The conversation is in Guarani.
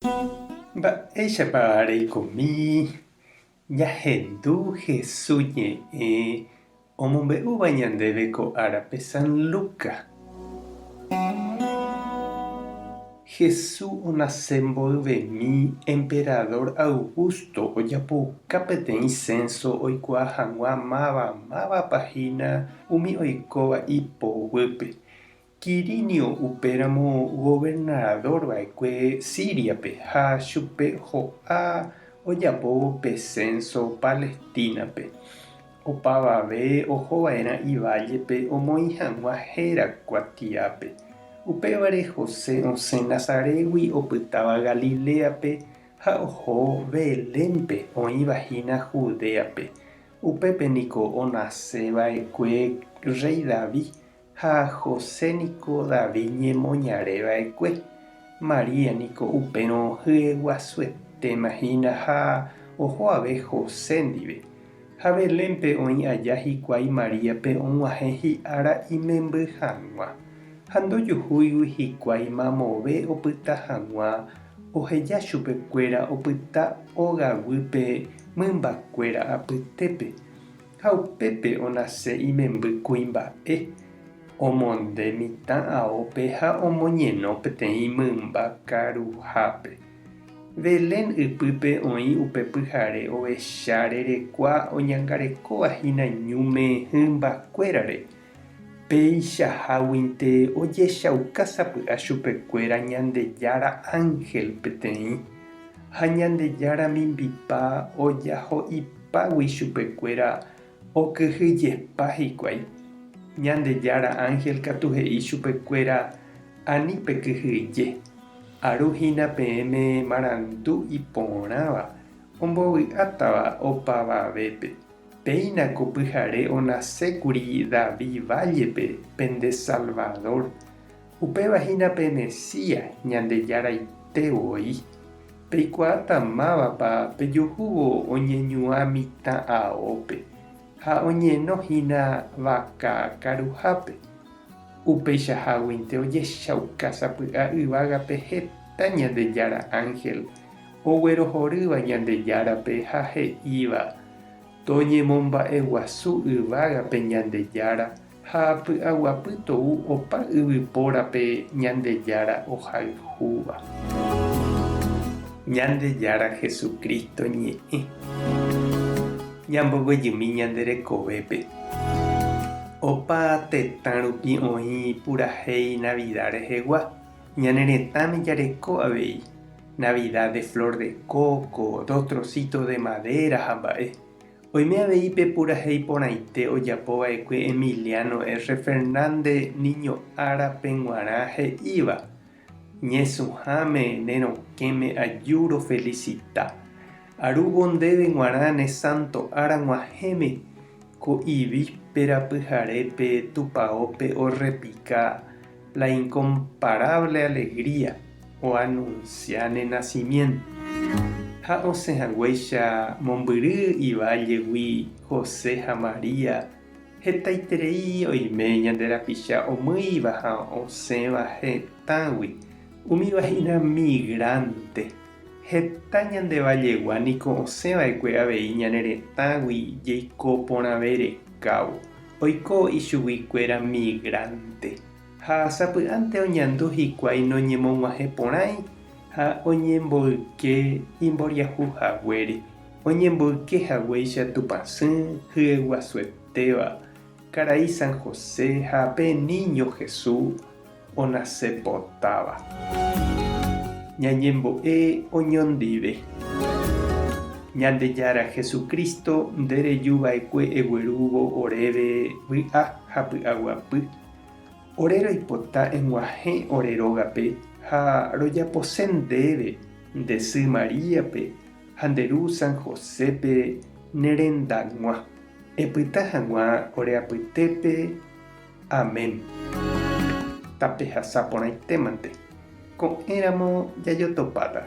Mba'éichapa reikomi ñahendu Hesu ñe'ẽ omombe'úva ñandéve ko árape San Lucas? Hesu onase mboyvemi emperador Augusto ojapouka peteĩ censo oikuaa hag̃ua máva mávapa hína umi oikóva ipoguýpe. Quirinio upéramo governadór va'ekue Síriape ha chupe ho'a ojapóvo pe sénso Palestínape. Opavave oho va'erã ivállepe omoĩ hag̃ua héra kuatiápe. Upévare José osẽ Nazarégui opytáva Galiléape ha oho Belénpe oĩva hína Judéape. Upépe niko onase va'ekue rréi David Ha José niko David ñemoñare va'ekue. María niko upérõ hyeguasuetéma hína ha oho ave José ndive. Ha Belénpe oĩ aja hikuái Maríape og̃uahẽ hi'ára imemby hag̃ua. Ha ndojuhúigui hikuái mamove opyta hag̃ua oheja chupekuéra opyta ogaguýpe mymbakuéra apytépe. Ha upépe onase imemby kuimba'e, omonde mitã aópe ha omoñeno peteĩ mymba karuhápe. Belén ypýpe oĩ upe pyhare ovecha rerekua oñangarekóva hína ñúme hymbakuérare. Peichaháguinte ojechauka sapy'a chupekuéra Ñandejára ánhel peteĩ, ha Ñandejára mimbipa ojaho'ipágui chupekuéra okyhyjepa hikuái. Ñandejára ánhel katu he'i chupekuéra, Ani pekyhyje, aru hína peẽme marandu iporãva ombovy'átava opavavépe. Péina ko pyhare onasékuri David vállepe pende Salvador, upéva hína pe Mesías, Ñandejaraite voi. Peikuaáta mávapa pejuhúvo oñeñuã mitã aópe, ha oñeno hína vaka karuhápe. Upeichaháguinte ojechauka sapy'a yvágape heta Ñandejára ánhel, oguerohorýva Ñandejárape ha he'íva, Toñemomba'eguasu yvágape Ñandejára ha py'aguapy tou opa yvypórape Ñandejára ohayhúva. Ñandejára Jesucristo ñe'ẽ. Ñamboguejymi ñande rekovépe. Opa tetã rupi oĩ purahéi Navidad rehegua, ñane retãme jareko avei. Navidad de flor de coco, dos trocitos de madera ha mba'e. Oime avei pe purahéi porãite ojapo va'ekue Emiliano R. Fernández niño árape g̃uarã he'íva, Ñesũháme ne rokẽme aju rofelicita. Arúvo ndéve g̃uarã ne santo ára g̃uahẽme ko ivíspera pyharépe tupaópe orrepika La incomparable alegría oanunsia ne nacimiento. Ha osẽ haguéicha mombyry ivállegui José ha María, hetaiterei oime ñande rapicha omýiva ha osẽva hetãgui, umíva hína migrante. Heta ñande vallegua niko osẽ va'ekue avei ñane retãgui jeiko porãve rekávo. Oiko ichuguikuéra migrante, ha sapy'ánte oñandu hikuái noñemog̃uahẽporãi ha oñemboyke imboriahu haguére, oñemboyke haguéicha Tupãsy hyeguasuetéva, karai San José ha pe Niño Jesús onasepotáva. Ñañembo'e oñondive. Ñandejára Jesucristo, nde reju va'ekue eguerúvo oréve vy'a ha py'aguapy. Ore roipota eg̃uahẽ ore rógape ha rojapose ndéve, nde sy Maríape ha nde ru San Josépe ne rendag̃ua. Epyta hag̃ua ore apytépe. Amén. Tapehasa porãitémante. Ko'ẽramo jajotopáta.